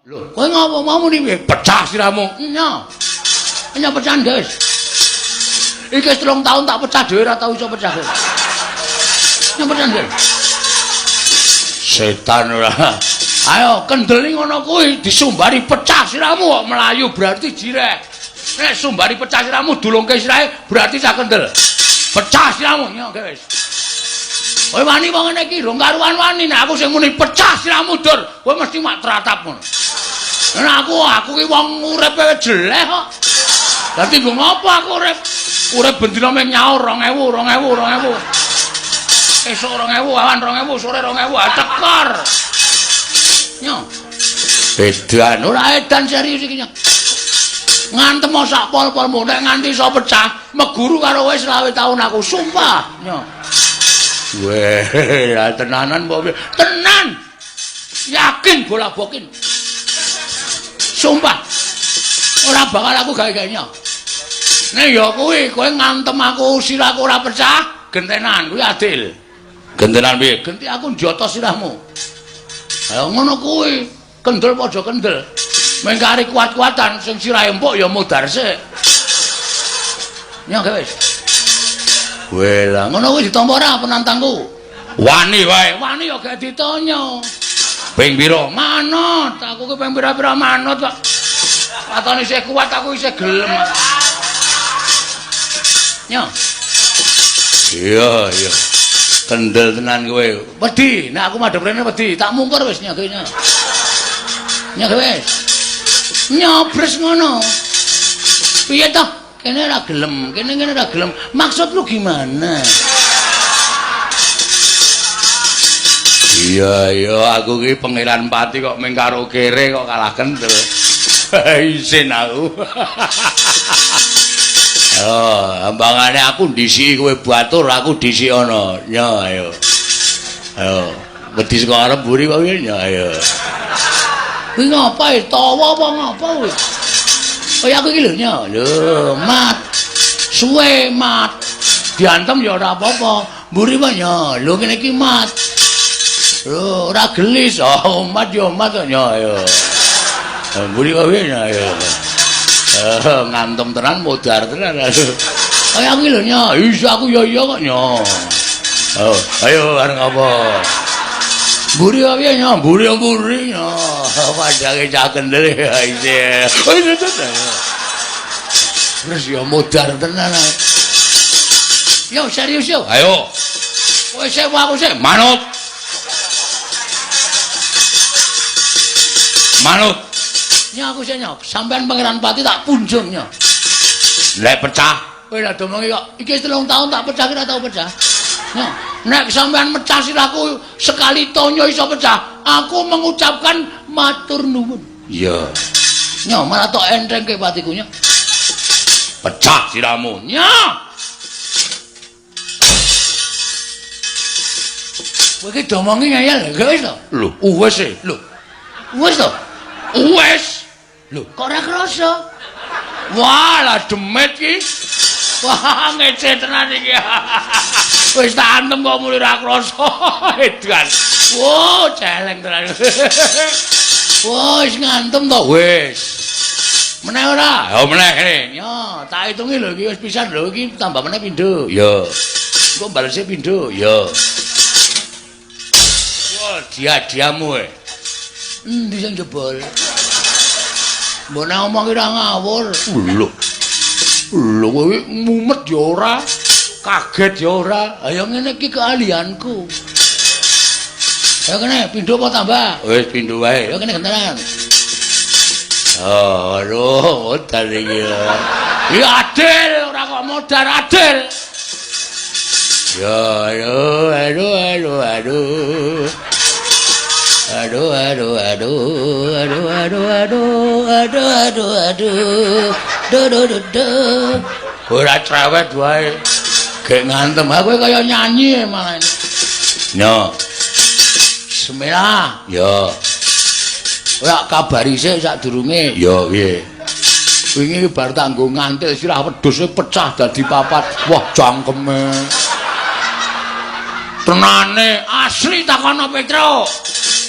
Lho, kowe ngopo mau muni piye? Pecah sirahmu. Nya. Nya pecah, guys. Iki wis 3 tahun tak pecah dhewe ora tau iso pecah. Nya pecah, guys. Setan ora. Ayo kendel ngono kuwi disumbari pecah sirahmu kok melayu berarti jireh. Nek sumbari pecah sirahmu dulungke sirahe berarti cah kendel. Pecah sirahmu nya wis. Kowe wani wong ngene iki rong karuan wani nek aku sing muni pecah sirahmu dur, kowe mesti mak tratap ngono. Nek aku ki wong uripe jeleh kok. Dadi nggo ngopo aku urip? Urip bendina mung nyaur 2000, 2000, 2000. Esuk 2000, awan 2000, sore 2000, tekor. Nyo. Edan ora edan serius iki nyo. Ngantem sak pol-polmu nek nganti iso pecah, meguru karo kowe 25 taun aku, sumpah. Nyo. Weh, ya tenanan apa piye? Tenan. Yakin bola bokin. Sumpah. Ora bakal aku gawe-gawe nyo. Nek ya kuwi kowe ngantem aku sirahku ora pecah, gentenan kuwi adil. Gentenan piye? Genti aku njotos sirahmu. Ayo ngono kuwi, kendel padha kendel. Meng kari kuat-kuatan sing sirahe empuk ya modar sik. Nyo wis. Weh lah ngono kuwi ditampa ora penantangku? Wani wae, wani ya gak ditanya. Ping pira? Manut, aku ki ping pira-pira manut kok. Watone isih kuat aku isih gelem. Nyo. Iya, iya. Kendel tenan kowe. Wedi, nek aku madhep rene wedi, tak mungkur wis nyo nyo. Nyo wis. Nyobres ngono. Piye toh? Kene ora gelem, kene kene ora gelem. Maksud lu gimana? Iya, iya, aku ki Pangeran Pati kok mung karo kere kok kalah kendel. Isin aku. Oh, ambangane aku ndisiki kowe batur, aku dhisik ana. Yo, ayo. Ayo, wedi saka arep mburi kok piye? Yo, ayo. Kuwi ngapa e? Tawa apa ngapa kuwi? Kaya aku iki lho, nyo. Lho, mat. Suwe mat. Diantem ya ora apa-apa. Mburi wae nyo. Lho kene iki mat. Lho, ora gelis. Oh, mat ya mat kok nyo, ayo. Mburi wae nyo, ayo. Ngantem tenan modar tenan. Kaya aku iki lho nyo. Iya aku ya iya kok nyo. Oh, ayo arep ngapa? Mburi piye nyo? Mburi mburi nyo. Padake cah kendel ya isih. Oh, iya. Terus ya modar tenan. Yo serius yo. Ayo. Kowe sik aku sik manut. Manut. Nyo aku sik nyo. Sampean Pangeran Pati tak punjung nyo. Lek pecah. Kowe lha domongi kok. Iki 3 tahun tak pecah ora tau pecah. Nyo, nek sampean mecah sirahku sekali tonyo iso pecah, aku mengucapkan matur nuwun. Iya. Nyo, malah tok entengke patiku nyo. Pecah sirahmu. Nyo. Kowe iki domongi ngeyel, gak wis to? Lho, wis e. Lho. Wis to? Wis. Lho, kok ora krasa? Wah, lah demit iki. Wah, ngece tenan iki. Wis tak antem kok muni ora krasa. Edan. Wah, celeng tenan. Wah, wis ngantem to wis. Meneh ora? Ya meneh kene. Yo, tak hitungi lho iki wis pisan lho iki tambah meneh pindho. Ya. Engko balese pindho. Ya. Wah, dia-diamu e. Endi sing jebol? Mbok nek omong ora ngawur. Lho. Lho kowe mumet ya ora, kaget ya ora. Ayo ngene iki keahlianku. Ayo kene pindho apa tambah? Wis pindho wae. Ayo kene gentenan. Oh, aduh, modar iki. Ya adil, ora kok modar adil. Ya, aduh, aduh, aduh, aduh. Aduh, aduh, aduh, aduh, aduh, aduh, aduh, aduh, aduh, duh, duh, duh, duh. Ora cerewet wae. Gek ngantem, aku kaya nyanyi malah. Nyo. Bismillah. Ya. Ora kabari sik sadurunge. Ya, piye? Wingi bar tak nggo ngantil sirah wedhuse pecah dadi papat. Wah, cangkeme. Tenane asli takono Petro.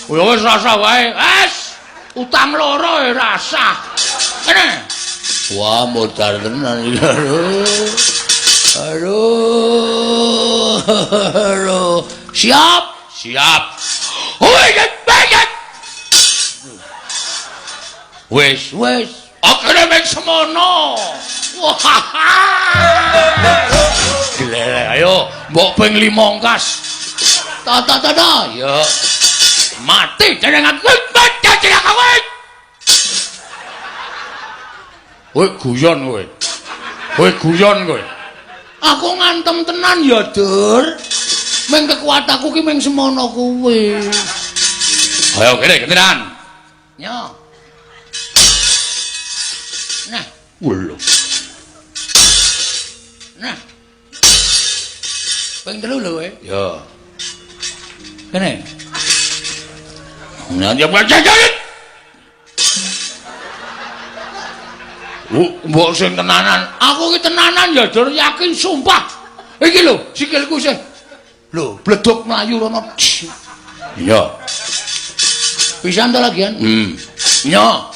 Ya wis rasa wae. Wes. Utang loro ya rasah. Kene. Wah, modar tenan iki. Aduh. Aduh. Siap? Siap. Wis, wis. Akene mek semono. Wah. Glelek, ayo mbok ping 5 ongkas. Ta ta ta ta. Ya. Mati jeneng aku. Kowe guyon kowe. Kowe guyon kowe. Aku ngantem tenan ya, Dur. Meng kekuatanku ki meng semono kuwi. Ayo kene gentenan. Yo. Nah, lho. Nah. Ping 3 lho kowe. Ya. Kene. Nah, ya mbok sing tenanan. Aku ki tenanan ya, Dur, yakin sumpah. Iki lho, sikilku sih. Lho, bleduk mlayu rono. Iya. Pisan to lagian? Nyo.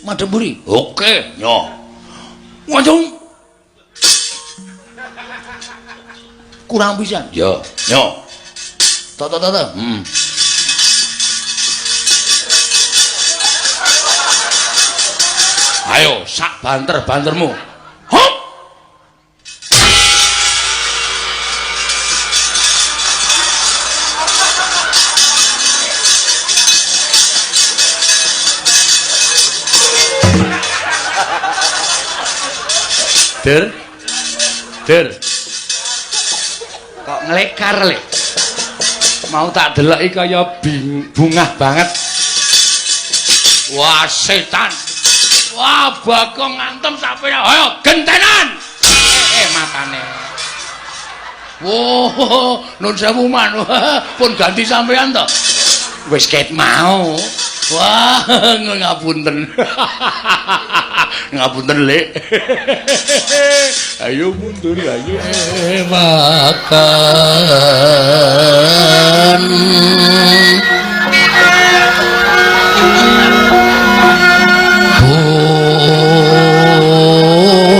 Madhep mburi. Oke, nyo. Waduh. Kurang pisan. Ya, nyo. Ta ta ta ta. Ayo, sak banter-bantermu. Hop. Der. Der. Kok nglekar le. Mau tak deloki kaya bungah banget. Wah, setan. Wah, Bagong ngantem sampe ayo gentenan. Matane. Wah, nun sewu man. Pun ganti sampean to. Wis ket mau. Wah, ngapunten. Ngapunten, Lek. Ayo mundur, ayo. Makan.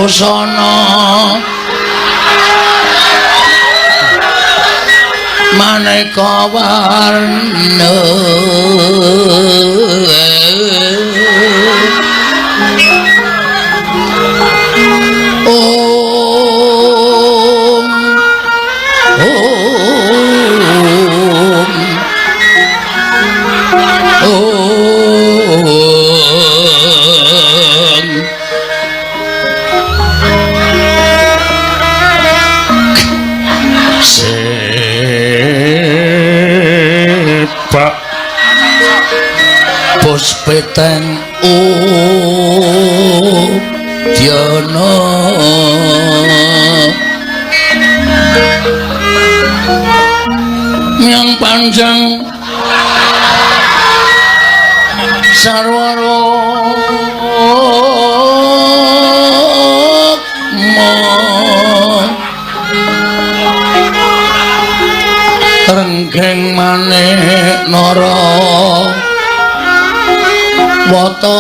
Busana maneka warna om om om sepak bos peteng udyana yang panjang sarwara renggeng manik nara wata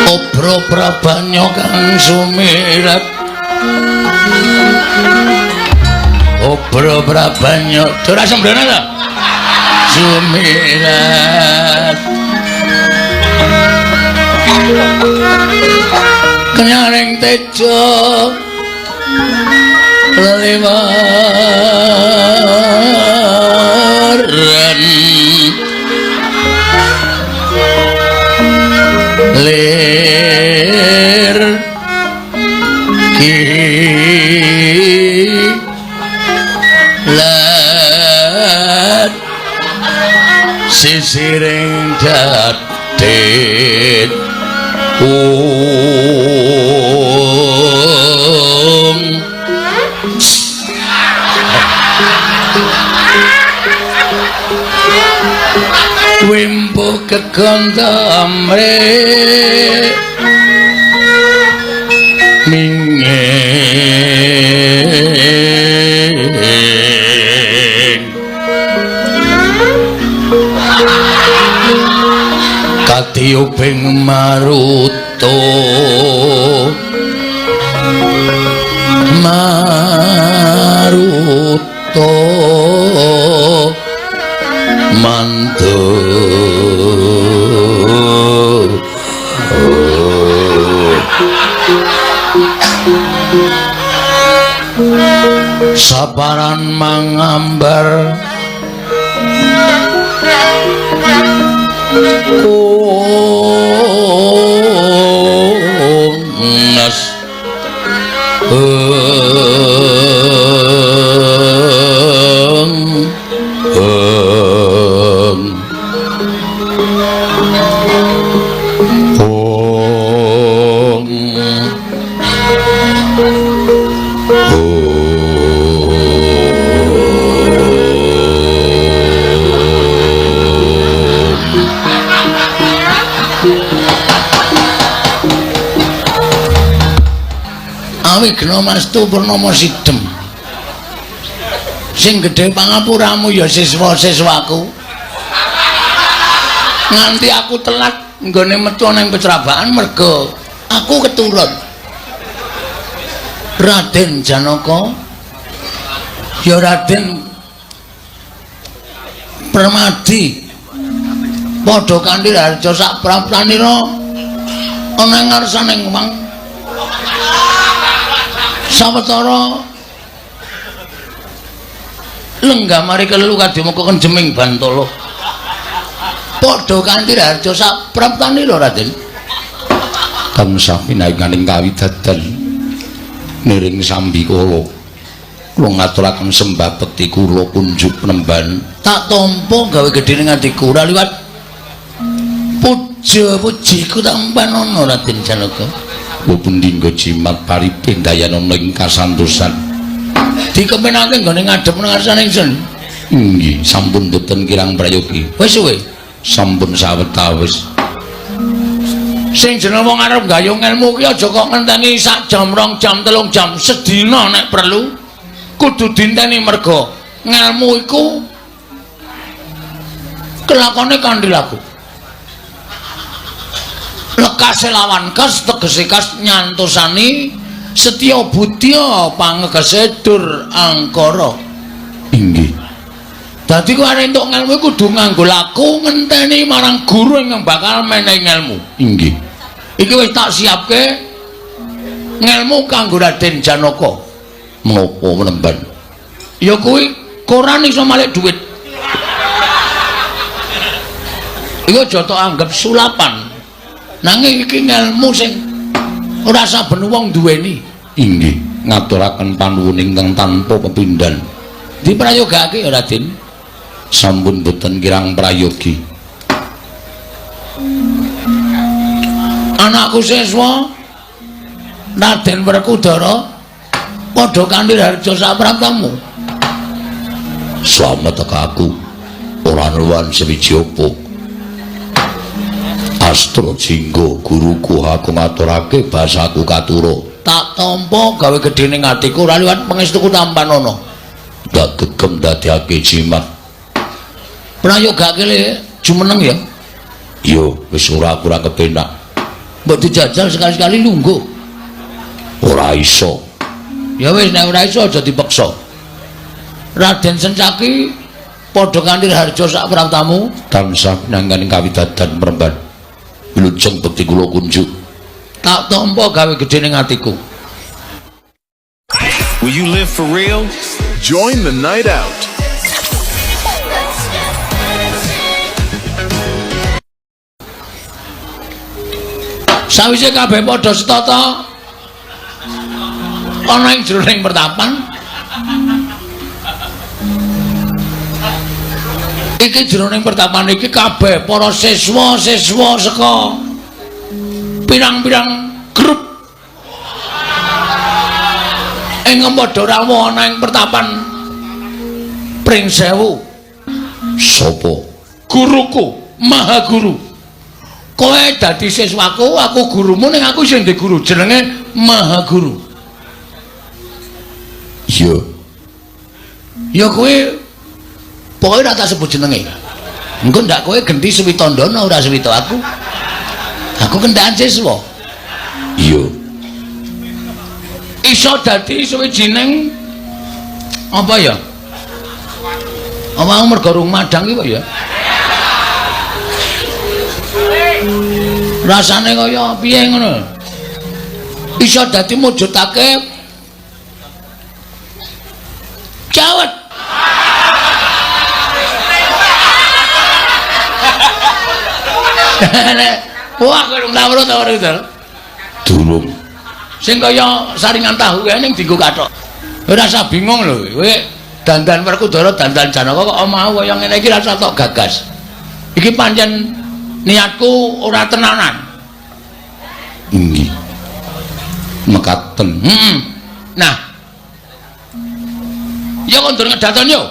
obro prabanya kang sumirat obro prabanya ora sembrono ta sumirat kenyaring tejo leliwaran lir kilat sisiring dadet om wimbo gondomre minging kadiyuping maruta maruta mantu saparan mangambar kungas Awigna Mastu Purnama Sidem. Sing gedhe pangapuramu ya siswa-siswaku. Nganti aku telat nggone metu nang pecerabaan merga aku keturun. Raden Janaka ya Raden Permadi padha kanthi harja sak praptanira ana ing ngarsaning wang sawetara lenggah mari kelelu kadumuka kenjeming bantala padha kanthi harja sak praptanira Raden. Tansah pinanganing kawidadan niring sambikala kula ngaturaken sembah bekti kula kunjuk penemban tak tampa gawe gedhe ning atiku ora liwat puja pujiku tampanana Raden Janaka. Pundi nggo jimat paripindayanana ing kasantosan dikepenake nggone ngadhep nang ngarsane ingsun. Inggih sampun boten kirang prayogi. Wis suwe sampun sawetawis. Sing jeneng wong arep gayung ilmu ki aja kok ngenteni sak jam rong jam telung jam sedina nek perlu kudu dinteni merga ngelmu iku kelakone kanthi laku lekase lawan kas tegese kas nyantosani setya budya pangegese dur angkara. Inggih. Dadi ku arep entuk ngelmu kudu nganggo laku ngenteni marang guru ingkang bakal menehi ngelmu. Inggih. Iki wis tak siapke ngelmu kanggo Raden Janaka. Menapa menemban? Ya kuwi koran iso malik duit. Iku aja tok anggap sulapan. Nanging iki ngelmu sing ora saben wong duweni. Inggih, ngaturaken panuwun ingkang tanpa pepindhan. Diprayogake ya Raden. Sampun boten kirang prayogi. Anakku siswa Raden Werkudara padha kanthi harja sapraptamu. Slamet teka aku ora nuwan sewiji apa. Astra jingga guruku aku ngaturake basaku katura. Tak tampa gawe gedhe ning atiku ora liwat pangestuku tampanana. Tak gegem dadekake jimat. Prayogake le jumeneng ya. Iya, wis ora kurang kepenak. Mbok dijajal sekali-sekali lungguh. Ora iso. Ya wis nek ora iso aja dipeksa. Raden Sencaki padha kanthi harja sak praptamu tansah nangganing kawidadan mremban. Wilujeng bekti kula kunjuk. Tak tampa gawe gedhe ning atiku. Will you live for real? Join the night out. Sawise kabeh padha setata ana ing jroning pertapan iki jroning pertapan iki kabeh para siswa-siswa saka pirang-pirang grup ing padha rawuh ana ing pertapan Pringsewu. Sapa? Guruku, Maha Guru. Kowe dadi siswaku, aku gurumu, ning aku sing ndek guru jenenge Maha Guru. Iya. Ya kowe pokoke ora tak sebut jenenge. Engko ndak kowe genti Switandana ora Swita aku. Aku kendaan siswa. Iya. Iso dadi suwijining apa ya? Apa mergo rung madang iki kok ya? Rasane kaya piye ngono. Iso dadi mujudake cawet. Wah, kowe rung tau ta ora itu? Durung. Sing kaya saringan tahu kae ning dienggo kathok. Ora usah bingung lho, kowe dandan Werkudara, dandan Janaka kok omahmu kaya ngene iki rasa tok gagas. Iki pancen niatku ora tenanan. Inggih. Mekaten. Heeh. Nah. Ya kondur ngedaton yo.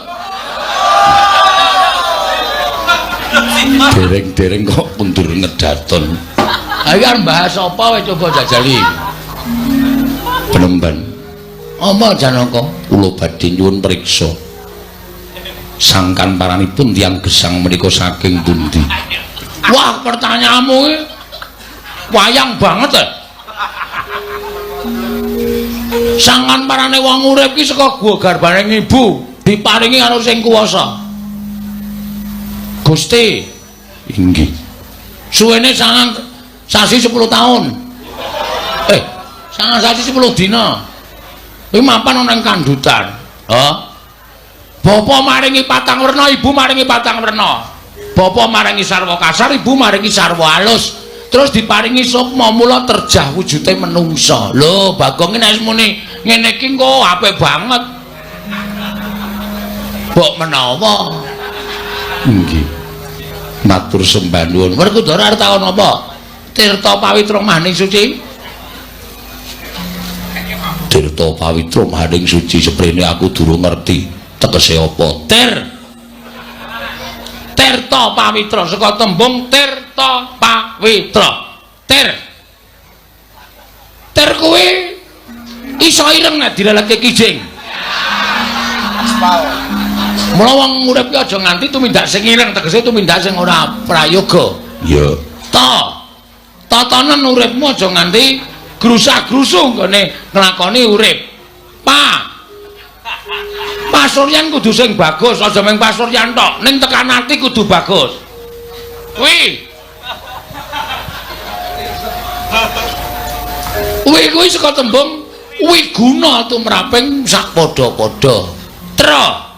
Dereng-dereng kok kondur ngedaton. Ayo arep bahas apa wae coba jajali. Penemban. Apa Janaka? Kula badhe nyuwun priksa. Sangkan paranipun tiyang gesang menika saking pundi? Wah, pertanyaanmu iki wayang banget ya. Sangkan parane wong urip ki saka gua garbane ibu, diparingi karo sing kuwasa. Gusti. Inggih. Suwene sangang sasi 10 tahun. Sangang sasi 10 dina. Kuwi mapan ana ing kandutan. Hah? Bapa maringi patang werna, ibu maringi patang werna. Bapa maringi sarwa kasar, ibu maringi sarwa halus. Terus diparingi sukma mula terjah wujude menungsa. Lho, Bagong iki nek muni ngene iki engko apik banget. Mbok menawa. Nggih. Matur sembah nuwun. Werkudara arep takon apa? Tirta pawitra maning suci. Tirta pawitra maning suci seprene aku durung ngerti tegese apa. Tir. Tirta pawitra saka tembung tirta pawitra. Tir. Tir kuwi iso ireng nek dileleke kijing. Aspal. Mula wong urip ki aja nganti tumindak sing ireng, tegese tumindak sing ora prayoga. Iya. Ta. Tatanan uripmu aja nganti grusah-grusuh nggone nglakoni urip. Pa. Pasuryan kudu sing bagus, aja mung pasuryan tok, ning tekan ati kudu bagus. Kuwi. Kuwi kuwi saka tembung wiguna tumraping sak padha-padha. Tra.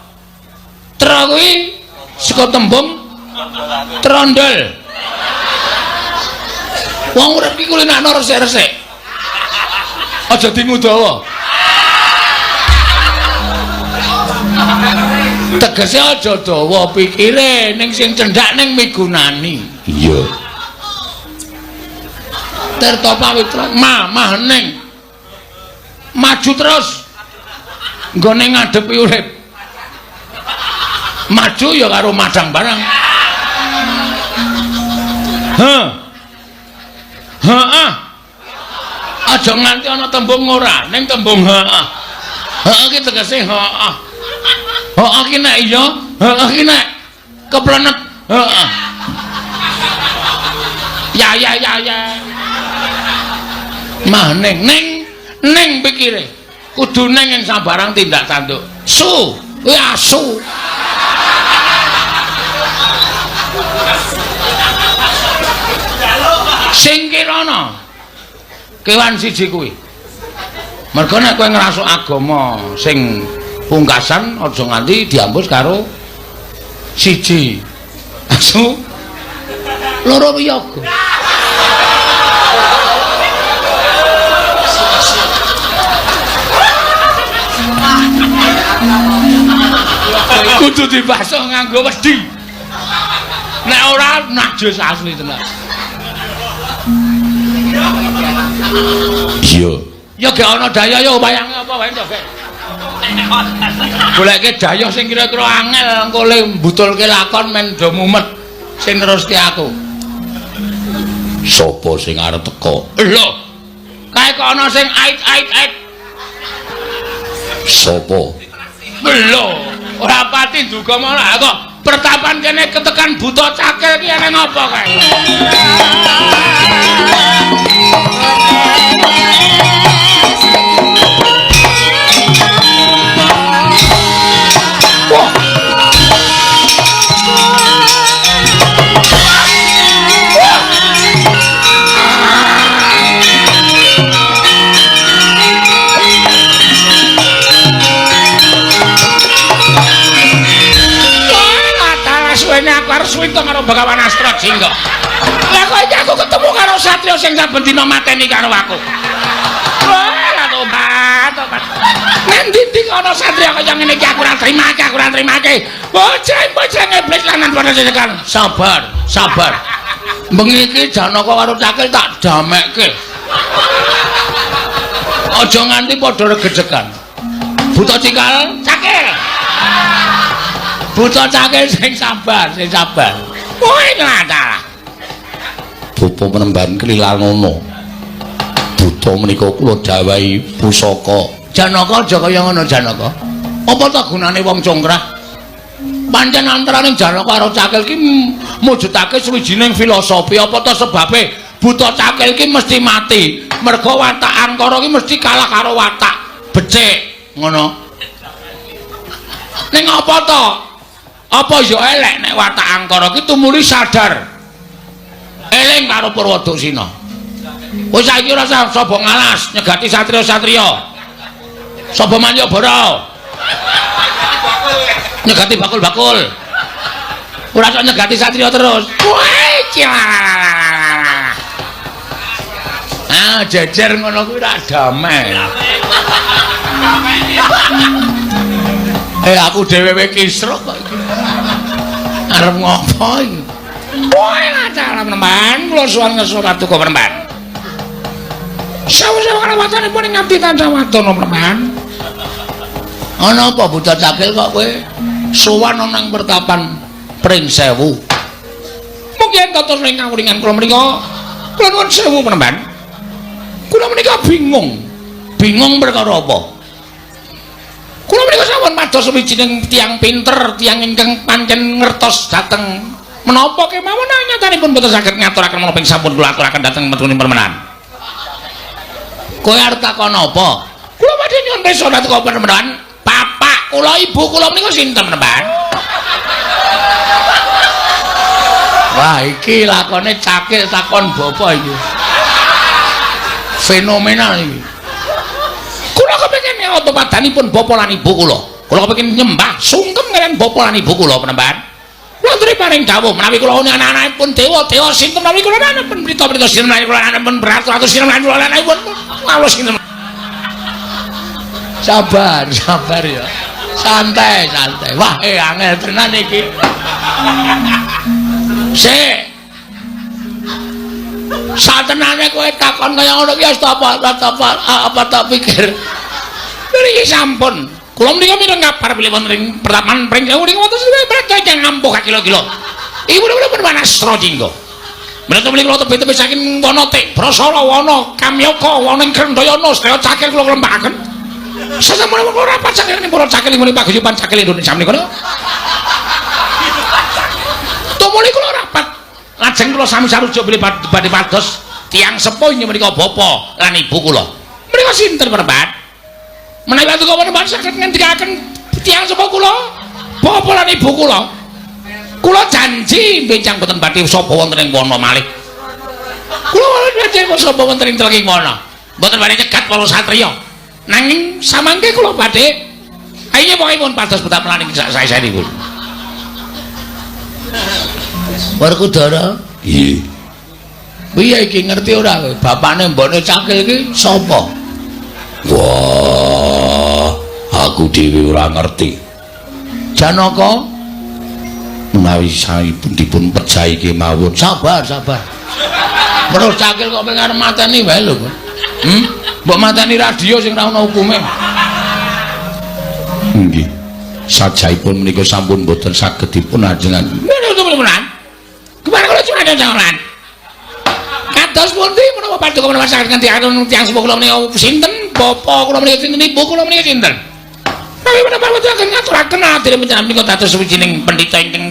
Tra kuwi saka tembung trondol. Wong urip iki kulinakno resik-resik. Aja dingudawa. Tegese aja dawa pikire ning sing cendhak ning migunani. Iya. Tirta pawitra mamah ning maju terus nggone ngadepi urip. Maju ya karo madang barang. Heh. Heeh. Aja nganti ana tembung ora, ning tembung heeh. Heeh ki tegese heeh. Heeh ki nek iya, heeh ki nek keplenet heeh. Ya ya ya ya. Mah ning ning ning pikire. Kudu ning ing sabarang tindak tanduk. Su, kuwi asu. Singkirana. Kewan siji kuwi. Mergo nek kowe ngrasuk agama sing pungkasan aja nganti diambus karo siji asu loro wiyaga. Kudu dibasuh nganggo wedi. Nek ora najis asli tenan. Iya. Ya gak ana daya ya wayange apa wae to, Gek. Goleke daya sing kira-kira angel engko le mbutulke lakon men do mumet sing neruske aku. Sapa sing arep teka? Lho. Kae kok ana sing ait-ait-ait. Sapa? Lho, ora pati duga malah kok pertapan kene ketekan buta cakil ki eneng apa kae? Wah. Suwene aku arep suwita karo Begawan Astra Jingga. Lah kok iki aku ketemu karo satriya sing saben dina mateni karo aku. Wah, tobat, tobat. Ngendi-endi ana satriya kaya ngene iki aku ora trimake, aku ora trimake. Bocah-bocah iblis lanang padha sekan. Sabar, sabar. Bengi iki Janaka karo Cakil tak damekke. Aja nganti padha regejegan. Buta Cikal, Cakil. Buta Cakil sing sabar, sing sabar. Kowe nglantah. Bapa penemban klilanana. Buta menika kula dawahi pusaka. Janaka aja kaya ngono Janaka. Apa ta gunane wong congkrah? Pancen antaraning Janaka karo Cakil ki mujudake suwijining filosofi. Apa ta sebabe buta Cakil ki mesti mati? Mergo watak angkara ki mesti kalah karo watak becik ngono. Ning apa ta? Apa ya elek nek watak angkara ki tumuli sadar eling karo Purwoduksina. Wis saiki ora usah saba ngalas nyegati satriya-satriya. Saba Manyabara. Nyegati bakul-bakul. Ora usah nyegati satriya terus. Wah, cilalalala. Ah, jejer ngono kuwi ora damai. Aku dhewe kisruh kok iki. Arep ngopo iki? Wah, acara penemban, kula suwun ngeso Ratu Penemban. Sawu-sawu kalawatanipun ing ngabdi tansah wadana penemban. Ana apa Buta Cakil kok kowe sowan ana ing pertapan Pring Sewu? Mugi kados ing kawuningan kula menika, kula nuwun sewu penemban. Kula menika bingung. Bingung perkara apa? Kula menika sampun pados sawijining tiyang pinter, tiyang ingkang pancen ngertos dhateng menapa kemawon nyatanipun boten saged ngaturaken menapa ing sampun kula aturaken dhateng metunipun permenan. Kowe arep takon apa? Kula badhe nyuwun pirsa dhateng permenan. Bapak kula, ibu kula menika sinten penemban? Wah, iki lakone Cakil takon bapa iki. Fenomenal iki. Kula kepengin nyoto padanipun bapa lan ibu kula. Kula kepengin nyembah sungkem kaliyan bapa lan ibu kula penemban. Kula aturi paring dawuh menawi kula oni anak-anakipun dewa-dewa sinten menawi kula anakipun prita-prita sinten menawi kula anakipun beratus-ratus sinten menawi kula anakipun awus sinten. Sabar, sabar ya. Santai, santai. Wah, angel tenan iki. Sik. Satenane kowe takon kaya ngono ki wis apa tak pikir. Niki sampun. Kula menika mireng kabar bilih wonten ing pertapan Pring Sewu niku wonten sedaya ingkang ampuh kakila-kila. Ibu pun Wanastra Jingga. Menika menika kula tebih-tebih saking wana Tik Brasala, wana Kamyaka, wana ing Krendayana sedaya cakil kula klembakaken. Sasampunipun kula rapat saking para cakil ing paguyuban cakil Indonesia menika. Tumuli kula rapat lajeng kula sami sarujuk bilih badhe pados tiyang sepuh inggih menika bapa lan ibu kula. Menika sinten penemban? Menawi paduka penemban saged ngendikaken tiyang sepuh kula, bapa lan ibu kula. Kula janji benjang boten badhe sapa wonten ing wana malih. Kula janji sapa wonten ing tenging wana. Mboten badhe nyegat para satriya. Nanging samangke kula badhe ayo pokokipun pados betah melaning sak sae-saenipun. Werkudara, nggih. Piye iki ngerti ora kowe? Bapane mbokne Cakil iki sapa? Wah, aku dhewe ora ngerti. Janaka menawi saipun dipun pejahi kemawon. Sabar, sabar. Terus Cakil kok pengen arep mateni wae lho. Mbok mateni radio sing ora ana hukume. Nggih. Sajaipun menika sampun boten saged dipun ajengan. Kemana kula cuma ada jangan. Dados pundi menapa paduka menapa saged ngendikaken tiyang sepuh kula menika sinten? Bapa kula menika sinten? Ibu kula menika sinten? Kami menapa boten ngaturaken adire panjenengan menika dados sawijining pendhita ingkang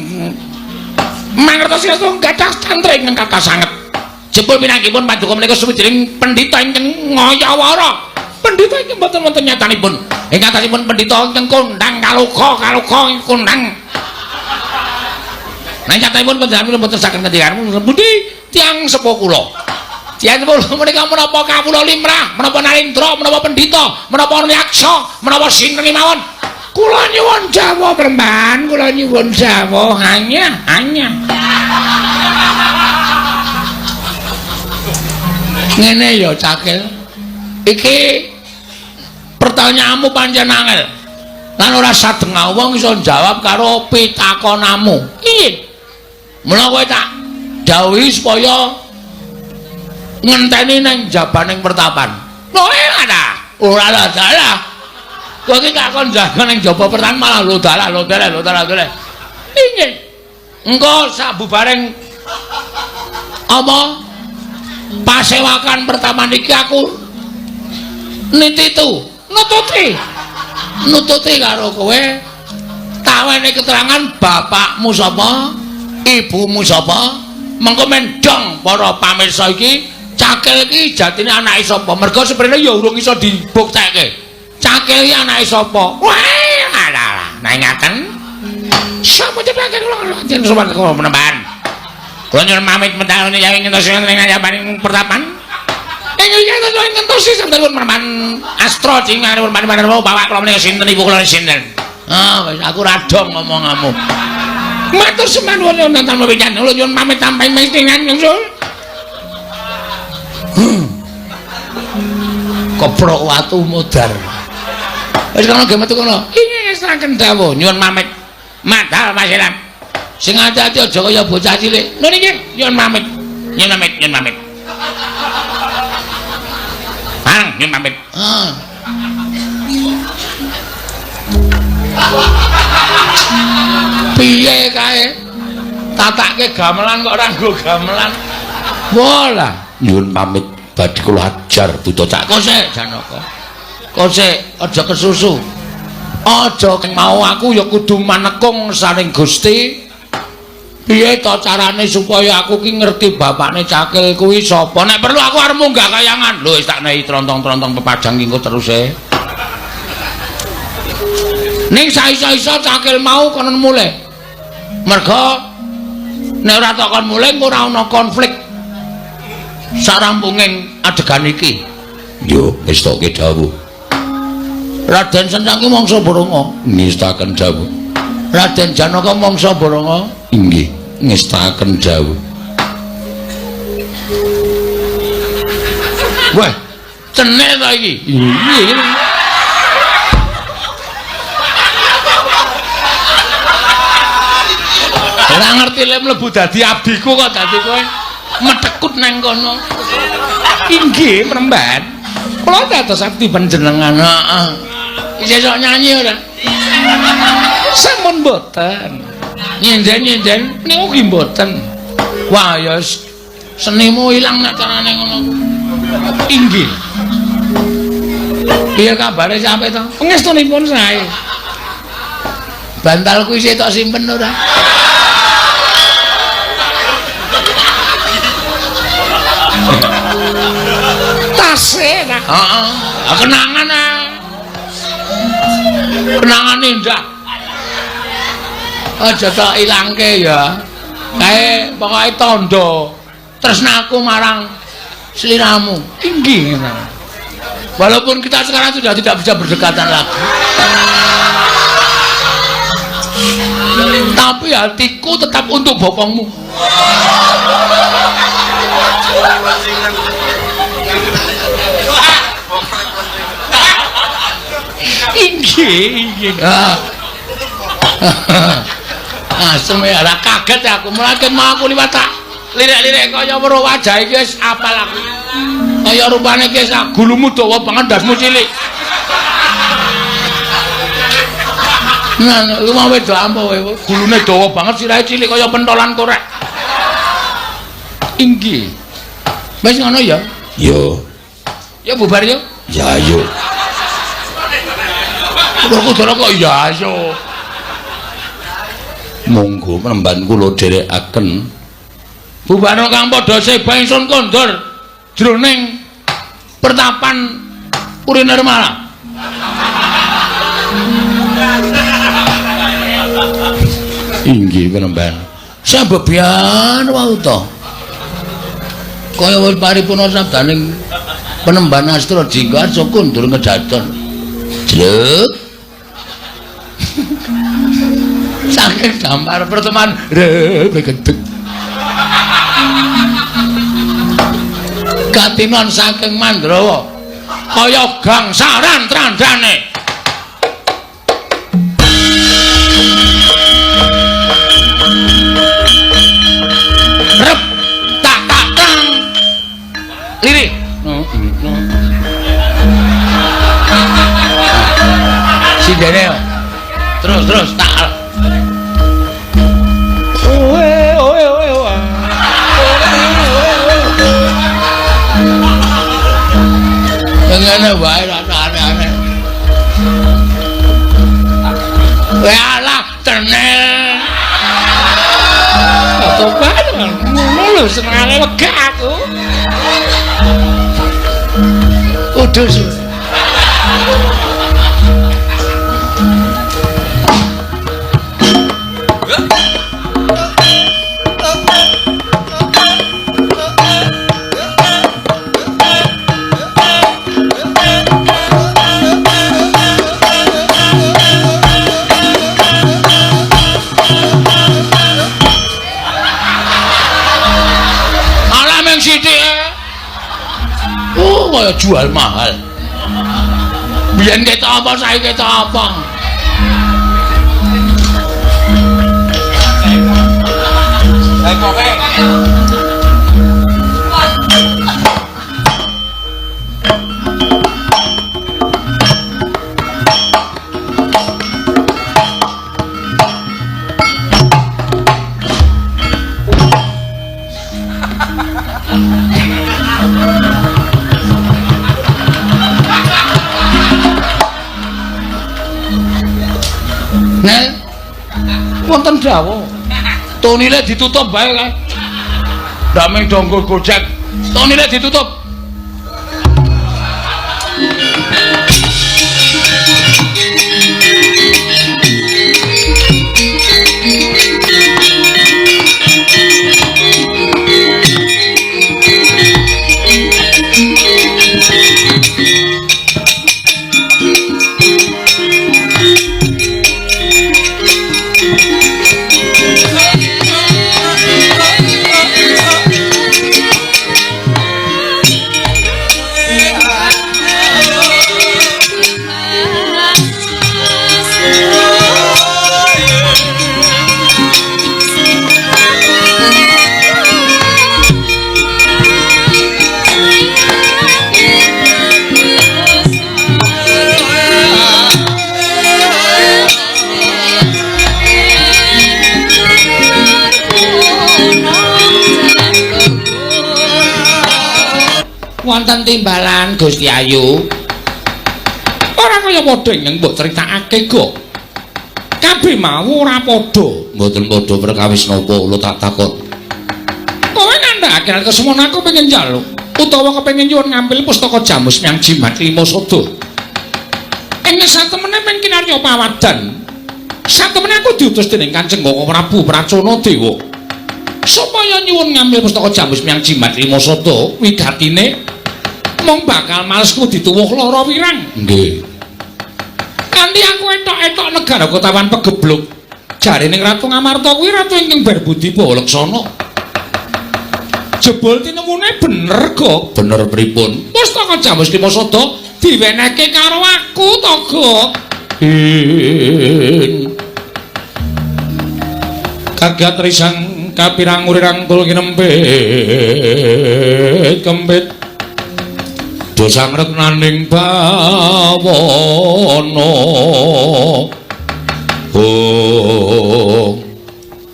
mangertosi gadah tantra ingkang kathah sanget. Jebul pinanggihipun paduka menika sawijining pendhita ingkang ngayawara. Pendhita ingkang boten wonten nyatanipun. Ing atasipun pendhita ingkang kondhang kaloka, kaloka ingkang kondhang. Nek nyatanipun panjenengan boten saged ngendikan pundi tiyang sepuh kula. Tiyang sepuh kula menika menapa kawula limrah, menapa narendra, menapa pendhita, menapa yaksa, menapa sinten kemawon. Kula nyuwun jawah Bremban, kula nyuwun jawah hanya hanya. Ngene ya Cakil. Iki pertanyaanmu pancen angel. Lan ora sadengah wong iso jawab karo pitakonamu. Iya. Mula kowe tak dawuhi supaya ngenteni nang jabaning pertapan. Lho ora. Ora dalah. Kowe iki tak kon jaga nang jaba pertapan malah lho dalah lho dalah lho dalah lho. Inggih. Engko sabubareng apa pasewakan pertama niki aku nititu nututi nututi karo kowe taweni keterangan bapakmu sapa ibumu sapa mengko mendong para pamirsa iki Cakil iki jatine anake sapa mergo seprene ya urung iso dibuktekke Cakil iki anake sapa wah alah nah ngaten sapa cepake kula jeneng sowan kula menemban kula nyuwun pamit medal niki ngentos ing jabaning pertapan. Ing iki ngentos sampeyan menemban astra cingan menemban bapak kula menika sinten ibu kula sinten. Ah wis aku ra dong ngomonganmu. Matur sembah nuwun nonton pisan kula nyuwun pamit tamping mestingan nyusul. Keprok watu modar. Wis kono ge metu kono. Iki ngestaken dawuh nyuwun pamit. Madal Mas Ilham. Sing ati-ati aja kaya bocah cilik. Lho niki nyuwun pamit. Nyuwun pamit, nyuwun pamit. Bareng nyuwun pamit. Ah. Piye kae? Tatake gamelan kok ora nggo gamelan. Walah, nyuwun pamit badhe kula ajar buta cak. Kosek Janaka. Kosek aja kesusu. Aja mau aku ya kudu manekung saring Gusti. Piye to carane supaya aku ki ngerti bapakne Cakil kuwi sapa? Nek perlu aku arep munggah kayangan. Lho wis tak nehi trontong-trontong pepadang ki engko terus e. Ning saiso-iso Cakil mau kono mulih. Mergo nek ora tak kon mulih ora ana konflik sarampunging adegan iki. Yo ngestoke dawuh. Raden Sentang ki mangsa Boronga. Ngestaken dawuh. Raden Janaka mangsa Boronga. Inggih, ngestaken dawuh. Wah, cenel ta iki? Iya. Ora ngerti lek mlebu dadi abdiku kok dadi kowe metekut nang kono. Inggih, Premban. Kula dados abdi panjenengan. Heeh. Isih sok nyanyi ora? Sampun mboten. Nyinden-nyinden niku nggih mboten. Wah, ya senimu ilang nek carane ngono. Inggih. Piye kabare sampe to? Pangestunipun sae. Bantalku isih tok simpen ora? Tase ta. Heeh. Kenangan ah. Kenangan indah. Aja tak ilangke ya. Kae pokoke tandha tresnaku marang sliramu. Inggih. Walaupun kita sekarang sudah tidak bisa berdekatan lagi. Tapi hatiku tetap untuk bokongmu. Inggih, inggih. Asem ya, lah kaget aku. Mulane mau aku liwat tak lirik-lirik kaya weruh wajah iki wis apal aku. Kaya rupane iki wis gulumu dawa banget ndasmu cilik. Nah, iku mau wedok ampuh kowe. Gulune dawa banget sirahe cilik kaya pentolan korek. Inggih. Wis ngono ya? Yo. Ya bubar yo. Ya ayo. Werkudara kok ya ayo. Monggo penemban kula dherekaken. Bubarno kang padha seba ingsun kondur jroning pertapan Puri Nirmala. Inggih penemban. Sabebian wau to. Kaya wis paripurna sabdaning penemban Astra Jingga aja kondur ngejaton. Jlek. Saking dampar pertemuan rebegedeg. Katinon saking Mandrawa kaya gangsaran trandane. Rep tak tak tang. Lirih. No, no. Sindene. Terus terus tak. Oe oe oe oe. Ngene wae aneh-aneh. Walah tenel. Tobat ngono lho senengane wegah aku. Kudus. Kaya jual mahal. Biyen ketok apa saiki ketok apa? Nek wonten dawuh. Tonile ditutup bae kae. Ndameng donggo Gojek. Tonile ditutup. Wonten timbalan Gusti Ayu. Ora kaya padha ingkang mbok critakake go. Kabeh mau ora padha. Mboten padha perkawis napa kula tak takon. Kowe ngandhakake kesemono aku pengen njaluk utawa kepengin nyuwun ngambil pustaka Jamus Nyang Jimat Lima Sada. Ing satemene men kinarya pawadan. Satemene aku diutus dening Kanjeng Koko Prabu Pracona Dewa. Supaya nyuwun ngambil pustaka Jamus Nyang Jimat Lima Sada wigatine mong bakal malesku dituwuh lara wirang. Nggih. Kanthi aku etok-etok negara kotawan pegebluk. Jarene Ratu Ngamarta kuwi ratu ingkang berbudi bawa laksana. Jebul tinemune bener kok. Bener pripun? Pustaka Jamus Lima Sada diwenehke karo aku to, Gok. Kagat risang kapirang urirang kul kinempit kempit. Dosa ngretnaning bawana. Oh,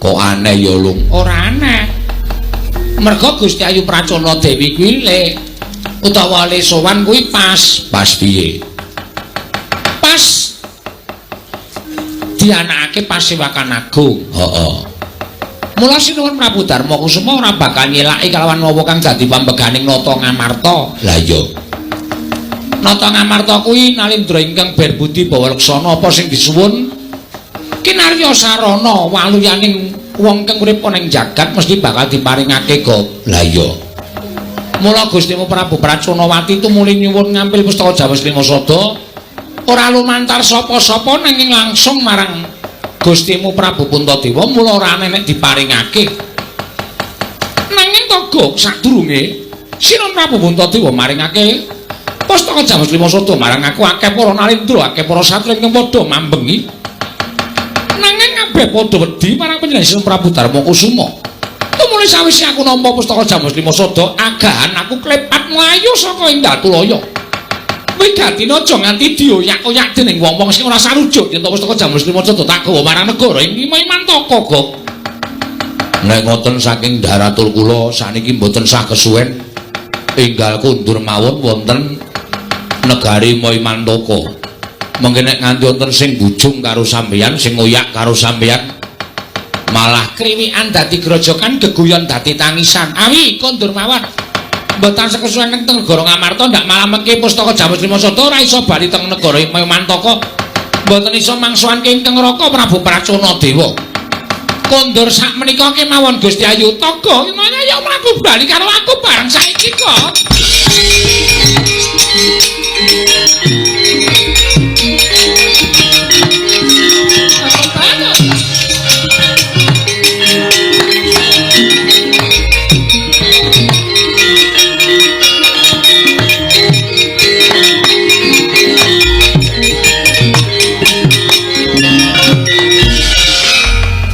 kok aneh ya, Lung? Ora aneh. Merga Gusti Ayu Pracona Dewi kuwi le utawa le sowan kuwi pas. Pas piye? Pas dianakake Pasewakan Agung. Heeh. Mula Sinuwun Prabu Darma Kusuma ora bakal nyelaki kalawan wawa kang dadi pambeganing Nata Ngamarta. Lah iya. Nata Ngamarta kuwi nalindra ingkang berbudi bawa laksana apa sing disuwun kinarya sarana waluyaning wong kang urip ana ing jagat mesti bakal diparingake go. Lah iya. Mula Gustimu Prabu Praconawati tumuli nyuwun ngampil pustaka Jawa Lima Sada ora lumantar sapa-sapa nanging langsung marang Gustimu Prabu Puntadewa, mula ora ana nek diparingake. Nanging to Gok sadurunge Sinuwun Prabu Puntadewa maringake pustaka Jawa Lima Sada marang aku akeh para nalindra, akeh para satria ingkang padha mambengi. Nanging kabeh padha wedi marang panjenengan Sinuwun Prabu Darma Kusuma. Tumuli sawise aku nampa pustaka Jamus Lima Sada, agahan aku klepat mlayu saka ing Datulaya. Wigatina aja nganti dioyak-oyak dening wong-wong sing ora sarujuk yen pustaka Jamus Lima Sada tak gawa marang negara ing Mantaka, Gok. Nek ngoten saking daratul kula saniki mboten sah kesuwen enggal kundur mawon wonten negari Mantaka. Mengke nek nganti wonten sing bujung karo sampeyan, sing ngoyak karo sampeyan, malah kriwikan dadi grojokan, geguyon dadi tangisan. Awi kondur mawon. Mboten sekesuwen teng negara Ngamarta ndak malah mengke pustaka Jamus Lima Sada ora iso bali teng negara Mantaka. Mboten iso mangsuhanke ingkang Raka Prabu Pracona Dewa. Kondur sak menika kemawon Gusti Ayu Taga, ya mlaku bali karo aku bareng saiki kok.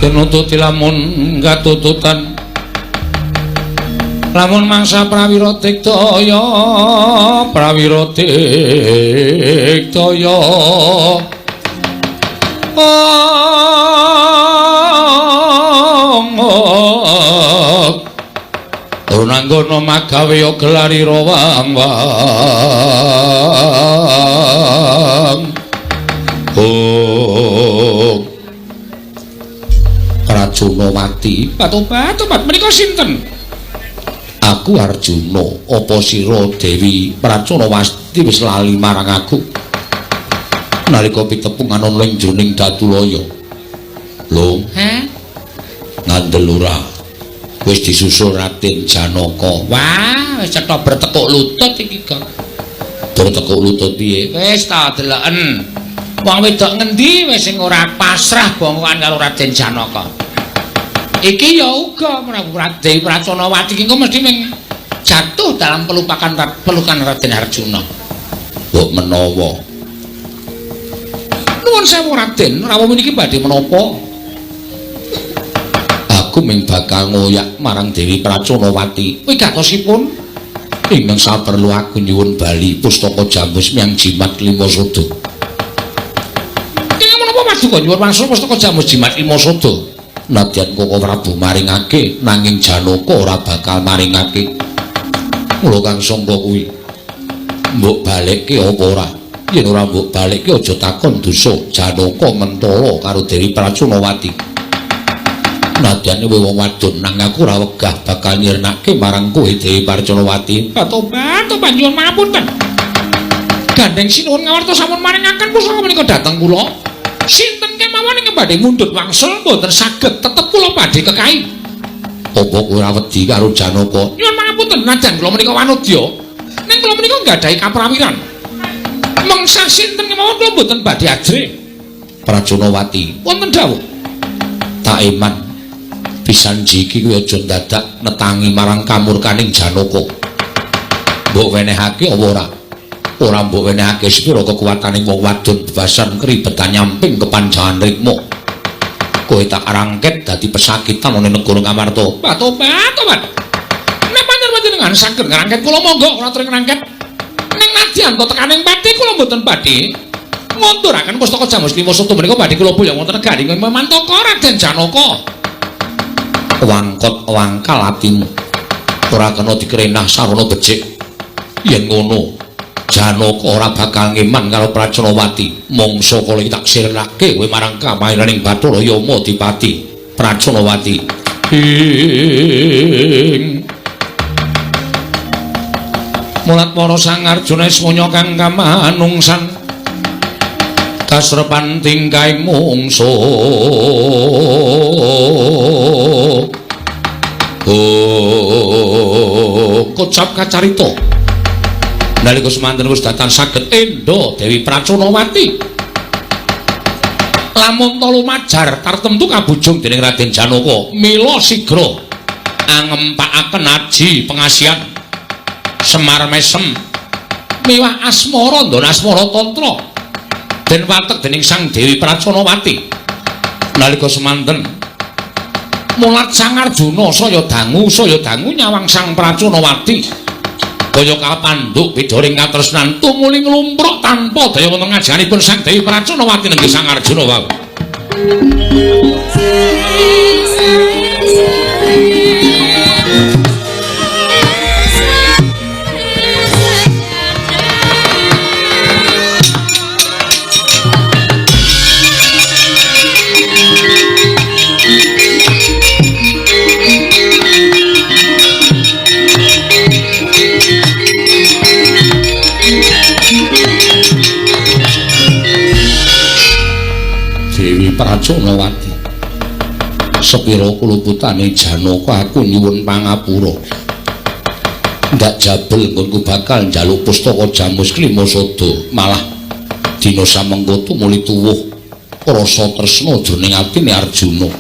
Tinututi lamun katututan lamun mangsa prawira diktaya, prawira diktaya. Runanggono magawe gelari rawang wang. Oh Pracunawati, Batu-batu menika sinten? Aku Arjuna. Apa sira Dewi Pracunawati wis lali marang aku nalika pitepungan ana ing jroning Datulaya? Lho, he? Ngandel ora? Wis disusul Raden Janaka. Wah, wis cetha bertekuk lutut iki kok. Bertekuk lutut piye? Wis ta deleken. Wong wedok ngendi wis sing ora pasrah bongkoan karo Raden Janaka. Iki ya uga Prabu Dewi Praconawati iki mesti ming jatuh dalam pelukan Raden Arjuna. Mbok menawa. Nuwun sewu Raden, rawuh niki badhe menapa? Aku ming bakal ngoyak marang Dewi Praconawati. Wigatosipun ingkang saperlu aku nyuwun bali pustaka Jamus miyang Jimat Lima Sada. Kenging menapa paduka nyuwun wangsul pustaka Jamus Jimat Lima Sada? Nadyan Koko Prabu maringake, nanging Janaka ora bakal maringake. Mula kang sangka kuwi mbok balekke apa ora? Yen ora mbok balekke aja takon dosa Janaka mentala karo Dewi Praconawati. Nadyan kowe wong wadon nang aku ora wegah bakal nyirnake marang kowe Dewi Praconawati. Tobat nyuwun pangapunten. Gandeng sinuwun ngawarta sampun maringaken pusaka menika dhateng kula. Sinten kemawon ingkang badhe mundhut wangsul mboten saged, tetep kula badhe kekahi. Apa kowe ora wedi karo Janaka? Nyuwun pangapunten, nadyan kula menika wanodya, ning kula menika nggadahi kaprawiran. Mengsah sinten kemawon kula mboten badhe ajrih. Praconawati, wonten dawuh. Tak eman pisan jiki kuwi aja dadak netangi marang kamurkaning Janaka. Mbok wenehake apa ora? Ora mbok wenehake sepira kekuwataning wong wadon bebasan kribetan nyamping kepanjangan rikma. Kowe tak rangket dadi pesakitan ana negara Ngamarta. Tobat, tobat. Nek pancen panjenengan saged ngrangket kula monggo ora tring ngrangket. Ning nadyan to tekaning pati kula mboten badhe ngunduraken pustaka Jamus Lima Sada menika badhe kula boyong wonten negari Mantaka Raden Janaka. Wangkot wangkal atimu. Ora kena dikrenah sarana becik. Yen ngono, Janaka ora bakal ngeman karo Pracanawati. Mangsa kala iki tak sirnake kowe marang kamairaning Bathara Yama Dipati Pracanawati. Ing mulat para Sang Arjuna ismaya kang kamanungsan kasrepan tingkahing mungsuh. Oh, kocap kacarita. Nalika semanten wis datan saged endo Dewi Pracanawati. Lamun ta lumajar tartemtu kabujung dening Raden Janaka, mila sigra angempakaken aji pengasihan Semar mesem miwah asmara ndon asmara tantra den watek dening Sang Dewi Pracanawati. Nalika semanten mulat Sang Arjuna saya dangu nyawang Sang Pracanawati kaya kapandhuk bidharing katresnan tumuli nglumpruk tanpa daya wonten ngajenganipun Sang Dewi Pracanawati nenggih Sang Arjuna wau. Dewi Pracanawati, sepira kuluputane Janaka aku nyuwun pangapura. Ndak jabel nggonku bakal njaluk pustaka Jamus Klima Sada, malah dina samengko tumuli tuwuh rasa tresna jroning atine Arjuna.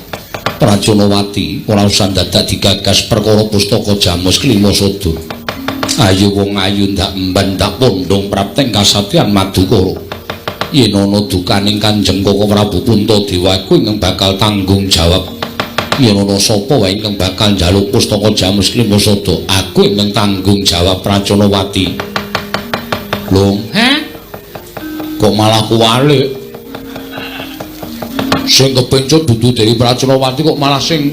Pracanawati ora usah dadak digagas perkara pustaka Jamus Klima Sada. Ayo wong ayu ndak emban ndak pondhong prapteng kasatyan Madukara. Yen ana dukaning Kanjeng Koko Prabu Puntadewa aku ingkang bakal tanggung jawab. Yen ana sapa wae ingkang bakal njaluk pustaka Jamus Klima Sada, aku ingkang tanggung jawab Pracanawati. Lho, he? Kok malah kuwalik? Sing kepencut dudu Dewi Pracanawati kok malah sing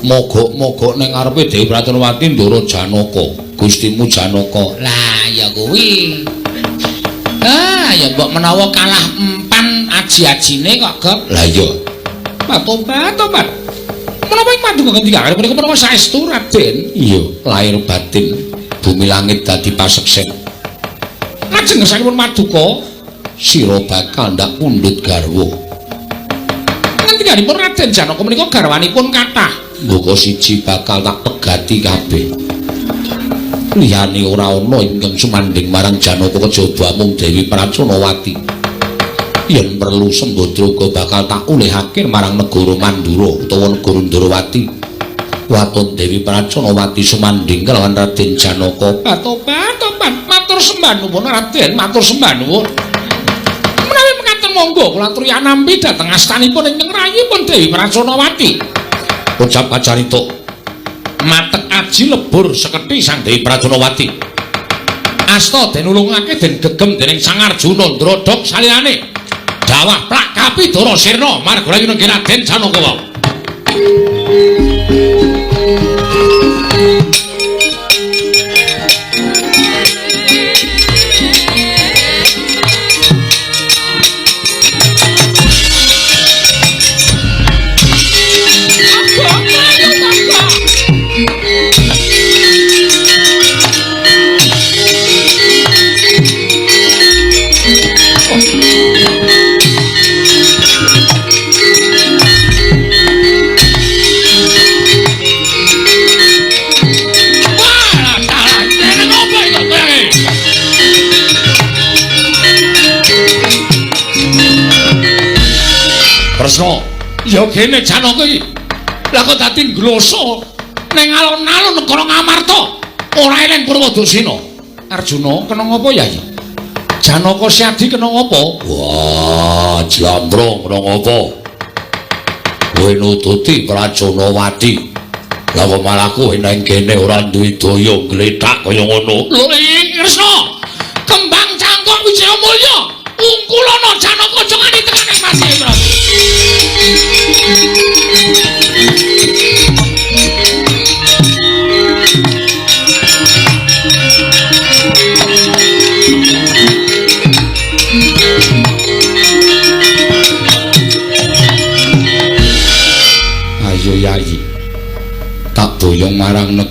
mogok-mogok ning ngarepe Dewi Pracanawati Ndara Janaka, Gustimu Janaka. Lah ya kuwi. Ah, ya mbok menawa kalah empan aji-ajine kok, Gop. Lah iya. Tobat, tobat. Menapa ing paduka ngendika punika menapa saestu Raden? Iya, lahir batin bumi langit dadi paseksen. Lajeng ngersanipun paduka sira bakal ndak pundhut garwa. Ngendikanipun Raden Janaka menika garwanipun kathah. Mboko siji bakal tak pegati kabeh. Liyane ora ana ingkang sumandhing marang Janaka kejaba mung Dewi Pracanawati. Yen perlu Sembadra uga bakal tak ulihake marang negara Mandura utawa negara Ndrawati. Waton Dewi Pracanawati sumandhing kelawan Raden Janaka. Tobat, tobat, matur sembah nuwun Raden, matur sembah nuwun. Menawi mekaten monggo kula aturi anampi dhateng astanipun ingkang rayipun Dewi Pracanawati. Ucap kacarita. Matek aji lebur seketi Sang Dewi Pracanawati. Asta den ulungake den gegem dening Sang Arjuna ndrodhok saliyane. Dawah plak kapidara sirna marga nenggih Raden Janaka wau. Kresna, ya kene Janaka iki. Lah kok dadi ngloso ning alun-alun negara Ngamarta, ora eling Purwadasena. Arjuna kena ngapa ya? Janaka Syadi kena ngapa? Wah, jlambrong kena ngapa? Kowe nututi Pracanawati. Lah kok malah kowe nang kene ora duwe daya glethak kaya ngono. Lho Kresna, kembang cangkok Wijaya Mulya, ungkulana Janaka aja nganti tekan ing mati.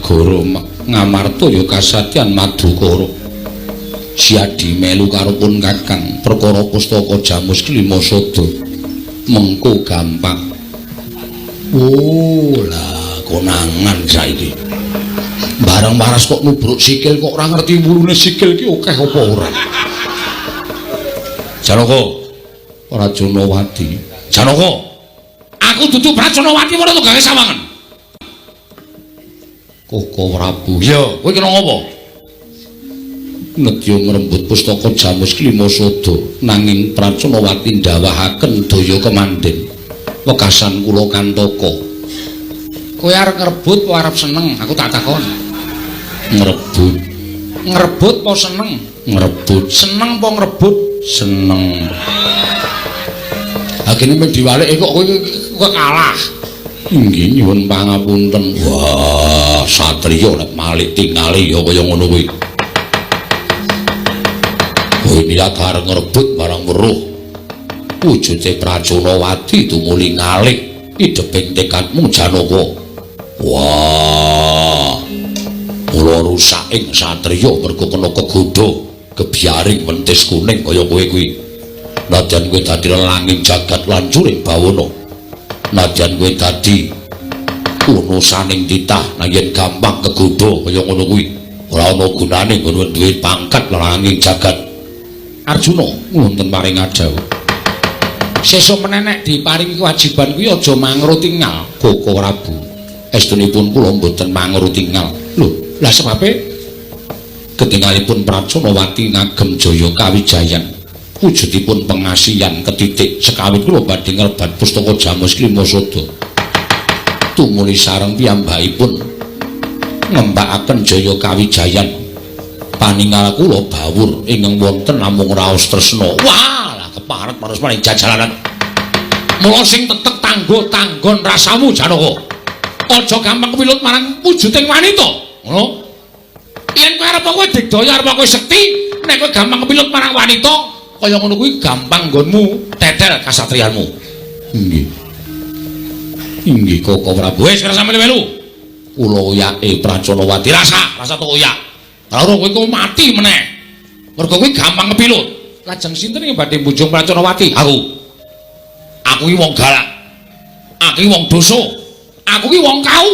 negara Ngamarta ya kasatyan Madukara. Siadi melu karo pun Kakang perkara pustaka Jamus Klima Sada. Mengko gampang. Oh, lah konangan saiki. Bareng waras kok nubruk sikil kok ora ngerti wulune sikil ki akeh apa ora. Janaka Prajanawati. Janaka, aku dudu Prajanawati ora gawe sawangan. Koko Prabu. Ya, kowe kena ngopo? Nedya ngrembut pustaka Jamus Klima Sada nanging Prajanawati ndawahaken daya kemandhen. Wekasan kula kantaka. Kowe arep ngrebut apa arep seneng? Aku tak takon. Ngrebut. Ngrebut apa seneng? Ngrebut. Seneng apa ngrebut? Seneng. Ha kene mung diwalike kok kowe kalah. Inggih nyuwun pangapunten. Wah, satriya nek malik tingale ya kaya ngono kuwi. Kowe niat arep ngrebut barang weruh. Wujude Prajanawati tumuli ngalih ideping tekadmu Janaka. Wah. Mula rusaking satriya mergo kena kegodha gebyaring wentis kuning kaya kowe kuwi. Nadyan kowe dadi lelanging jagat lancuring bawana. Nadyan kowe dadi unusaning titah yen gampang kegodha kaya ngono kuwi. Ora ana gunane nggon duwe pangkat lelanging jagat. Arjuna wonten paring adhawuh. Sesuk menenek diparingi kewajiban kuwi aja mangro tingal Koko Prabu. Estunipun kula mboten mangro tingal. Lho, lah sebabe ketingalipun Prajanawati ngagem jaya kawijayan. Wujudipun pengasihan ketitik sekawit kula badhe ngrebat pustaka Jamus Klima Sada. Tumuli sareng piyambakipun ngembakaken jaya kawijayan. Paningal kula bawur ingkang wonten namung raos tresna. Wah, lah keparet marus maring jajalanan. Mula sing tetek tanggo tanggon rasamu Janaka. Aja gampang kepilut marang wujuding wanita. Ngono. Yen kowe arep kowe digdaya arep kowe sekti, nek kowe gampang kepilut marang wanita, kaya ngono kuwi gampang nggonmu tetel kasatriyanmu. Inggih. Inggih Koko Prabu. Wis ora sampe melu. Kula oyake Prajanawati rasa, rasa tok oyak. Ora kowe kok mati meneh. Mergo kowe gampang kepilut. Lajeng sinten ing badhe mbujung Prajanawati? Aku. Aku iki wong galak. Aku iki wong dosa. Aku iki wong kau.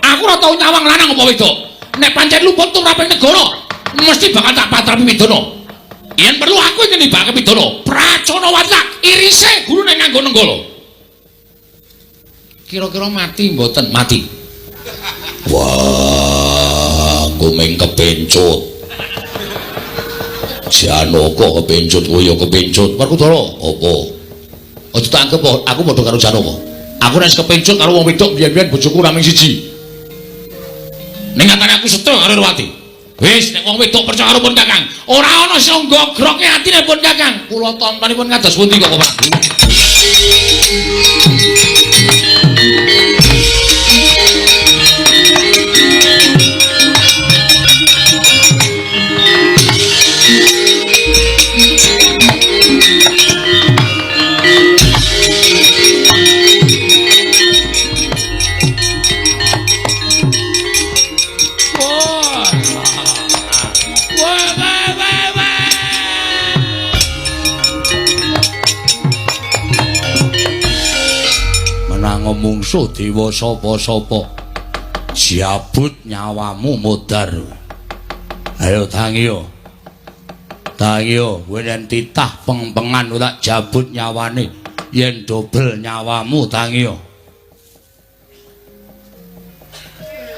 Aku ora tau nyawang lanang apa wedok. Nek pancen luput tumraping negara, mesti bakal tak patrapi pidana. Yen perlu aku iki nibake pidana. Prajanawati tak irise gurune nganggo nenggala. Kira-kira mati mboten? Mati. Wah, gumeng kepencut. Janaka kepencut kowe ya kepencut. Werkudara apa? Aja tak anggep aku padha karo Janaka. Aku nek kepencut karo wong wedok biyen-biyen bojoku ora mung siji. Ning nyatane aku setia karo Irwati. Wis nek wong wedok percaya karo pun Kakang, ora ana sing nggroke atine pun Kakang. Kula tontonipun kados pundi kok Prabu? Mungsuh dewa sapa-sapa jabut nyawamu modar. Ayo tangiyo. Tangiyo kowe yen titah pengpengan ora jabut nyawane, yen dobel nyawamu tangiyo.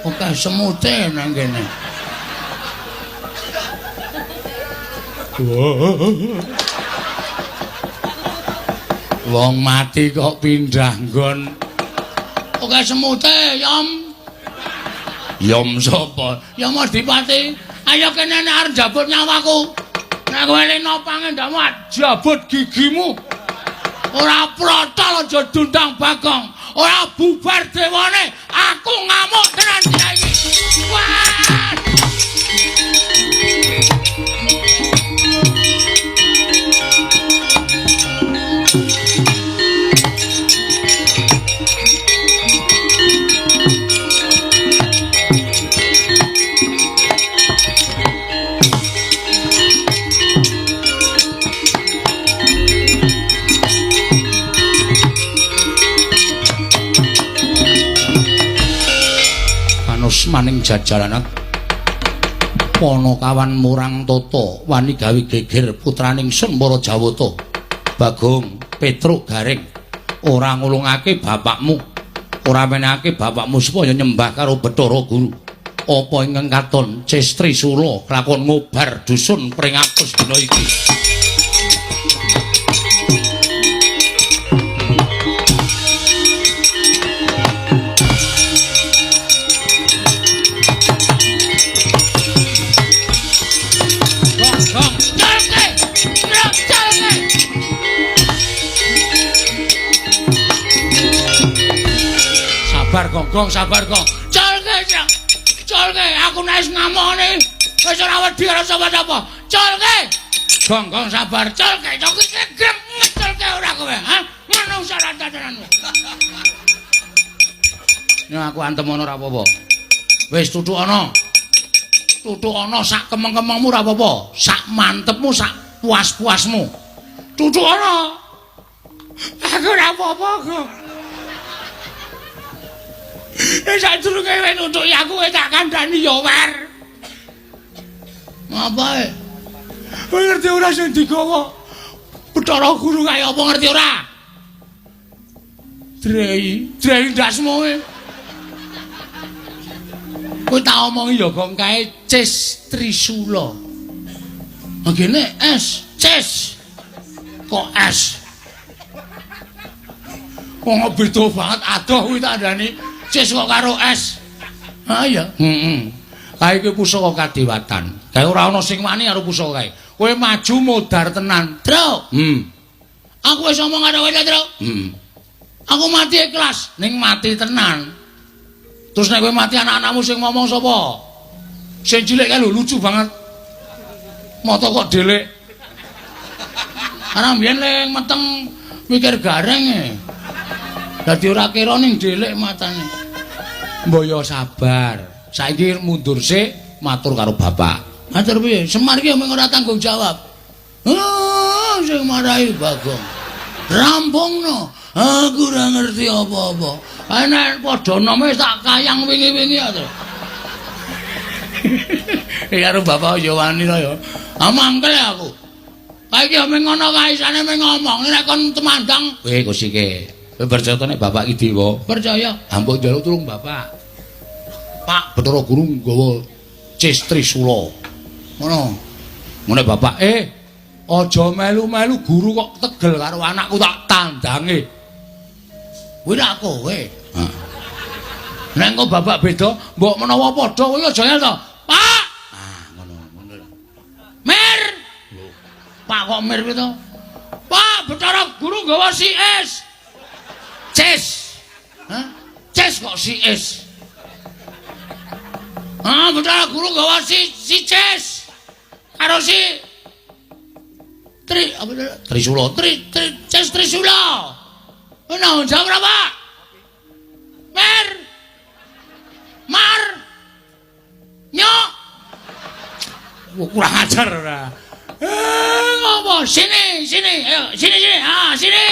Oke semute nang kene. Wong mati kok pindah nggon. Oke semute, Yom. Yom sapa? Yom Adipati. Ayo kene nek arep jabut nyawaku. Nek kowe leno pangendamu jabut gigimu. Ora protol aja dundang Bagong. Ora bubar dewane, aku ngamuk tenan iki. Wah! Putraning Jajalanan Panakawan Murang Tata wani gawe geger putraning sun para Jawata. Bagong Petruk Gareng ora ngulungake bapakmu, ora menehake bapakmu supaya nyembah karo Bathara Guru. Apa ingkang katon Ces Trisula kelakon ngobar dusun pring atus dina iki. Sabar Gong, sabar Gong. Colke, colke, aku nek wis ngamukne wis ora wedi karo sapa-sapa. Colke. Gong, Gong sabar, colke. Kok iki grem ngecolke ora kowe, ha? Manungsa ra tenan. Ya aku antem ana ora apa-apa. Wis tutuk ana. Tutuk ana sak kemeng-kemengmu ora apa-apa, sak mantepmu, sak puas-puasmu. Tutuk ana. Aku ora apa-apa, Gong. Wis sadurunge kowe nutuki aku kowe tak kandhani ya wer. Ngapa e? Kowe ngerti ora sing digawa Bathara Guru kaya apa ngerti ora? Drei, drei ndasmu kowe. Kowe tak omongi ya Gong kae Ces Trisula. Ngene S, Ces. Kok S? Wong beda banget adoh kuwi tak kandhani. Ces kok karo S. Ha iya. Heeh. Kae iki pusaka kadewatan. Kae ora ana sing wani karo pusaka kae. Kowe maju modar tenan, Truk. Aku wis omong karo kowe, Truk. Aku mati ikhlas, ning mati tenan. Terus nek kowe mati anak-anakmu sing ngomong sapa? Sing cilik kae lho lucu banget. Mata kok delik. Karena mbiyen ling meteng mikir gareng e. Dadi ora kira ning delik matane. Mbaya sabar. Saiki mundur sik matur karo bapak. Matur piye? Semar iki mung ora tanggung jawab. Ah, sing marahi Bagong. Rampungno. Aku ora ngerti apa-apa. Nek padha nome tak kayang wingi-wingi ya to. Ya karo bapak ya wani to ya. Ah mangkel aku. Kae iki mung ngono kae isane mung ngomong nek kon temandang. Kowe kusike. Kowe percaya nek bapak iki dewa? Percaya. Mbok njaluk tulung bapak. Pak Bathara Guru nggawa Ces Trisula. Ngono. Ngene bapak, aja melu-melu guru kok tegel karo anakku tak tandange. Kuwi rak kowe. Heeh. Nek engko bapak beda, mbok menawa padha kowe aja ngel to. Pak. Ah, ngono, ngono. Mir. Lho. Pak kok mir kuwi to? Pak Bathara Guru nggawa si S. Ces. Hah? Ces kok si S. Ah, Bathara Guru nggawa si Ces. Karo si Tri apa Trisula. Tri, tri Ces Trisula. Ono jam berapa? Mer. Mar. Nyok. Wah, kurang ajar ora. Ngopo? Sini, sini. Ayo, sini sini. Ah, sini.